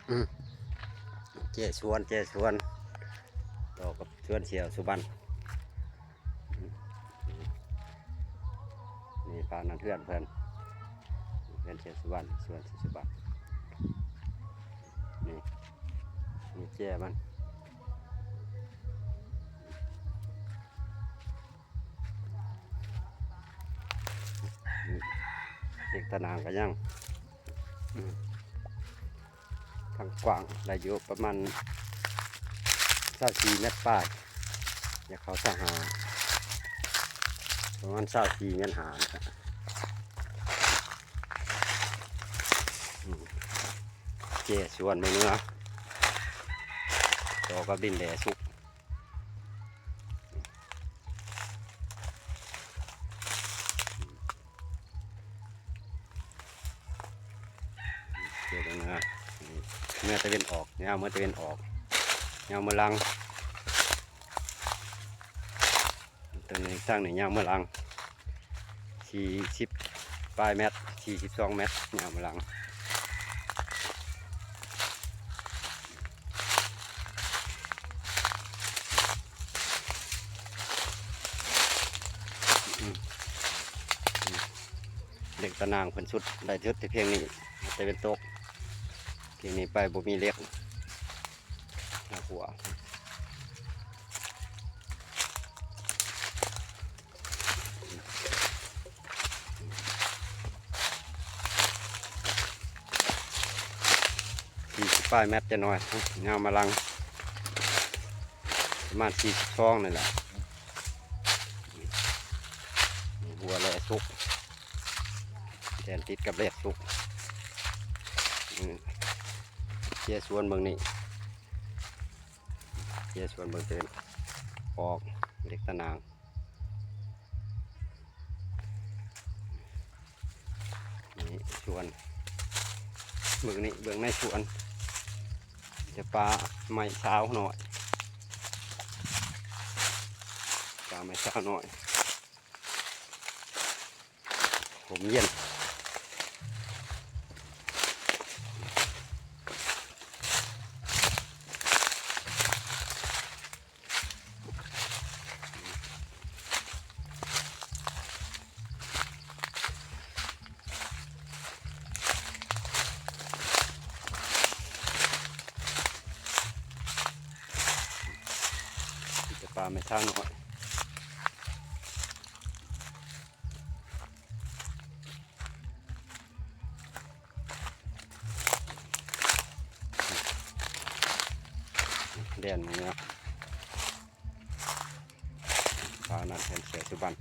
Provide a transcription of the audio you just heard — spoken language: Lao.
ອືມ ເຈ້ສວນ ເຈ້ສວນ ຕໍ່ກັບສວນເສີ່ຍວສຸບັນ. ນີ້ພານັ້ນເຮືອນເພິ່ນ ເຮືອນເສີ່ຍວສຸບັນ ສວນເສີ່ຍວສຸບັນ. ນີ້ ນີ້ແຈ້ມັນ. ເດັກຕາໜ່າງກໍຍັງ ອືມ ທາງກວ້າງໄດ້ຢູ່ປະມານຊາວສີ່ແມັດປາຍ ຢາກເຂົ້າຊາວຫ້າ ປະມານຊາວສີ່ແມັດຫ້າ. ອືມ ແຈສວນມື້ເມືອ ຕໍ່ກັບດິນແຫຼສຸກ. ເຈເມືອ ເມືອຕາເວັນອອກ ຍາວເມືອຕາເວັນອອກ ຍາວເມືອຫຼັງ. ຕົວນີ້ ທາງນີ້ຍາວເມືອຫຼັງ ສີ່ສິບປາຍແມັດ ສີ່ສິບສອງແມັດ ຍາວເມືອຫຼັງ. ອືມ ເດັກຕາໜ່າງເພິ່ນສຸດ ໄດ້ສຸດທີ່ພຽງນີ້ ຕາເວັນຕົກ ພຽງນີ້ໄປບໍ່ມີເຫຼັກ. ໜ້າຫົວ ສີ່ສິບປາຍແມັດຈະໜ້ອຍ ຍາວມາຫຼັງ ປະມານສີ່ສິບສອງນີ້ແຫຼະ. ຫົວແຫຼສຸກ ແດນຕິດກັບແຫຼສຸກ. ອືມ ເຈສວນເບິ່ງນີ້ ເຈສວນເບິ່ງເປັນອອກເດັກຕາໜ່າງ. ນີ້ສວນ ເບິ່ງນີ້ ເບິ່ງໃນສວນ ຈະປາໄມ້ຊາວໜ້ອຍ ປາໄມ້ຊາວໜ້ອຍ. ລົມເຢັນ ມີແຕ່ປາແມ່ຊາວນ້ອຍ. ແລ່ນມາເນາະ ປານັ້ນເຫັນເສືອສຸບັນ.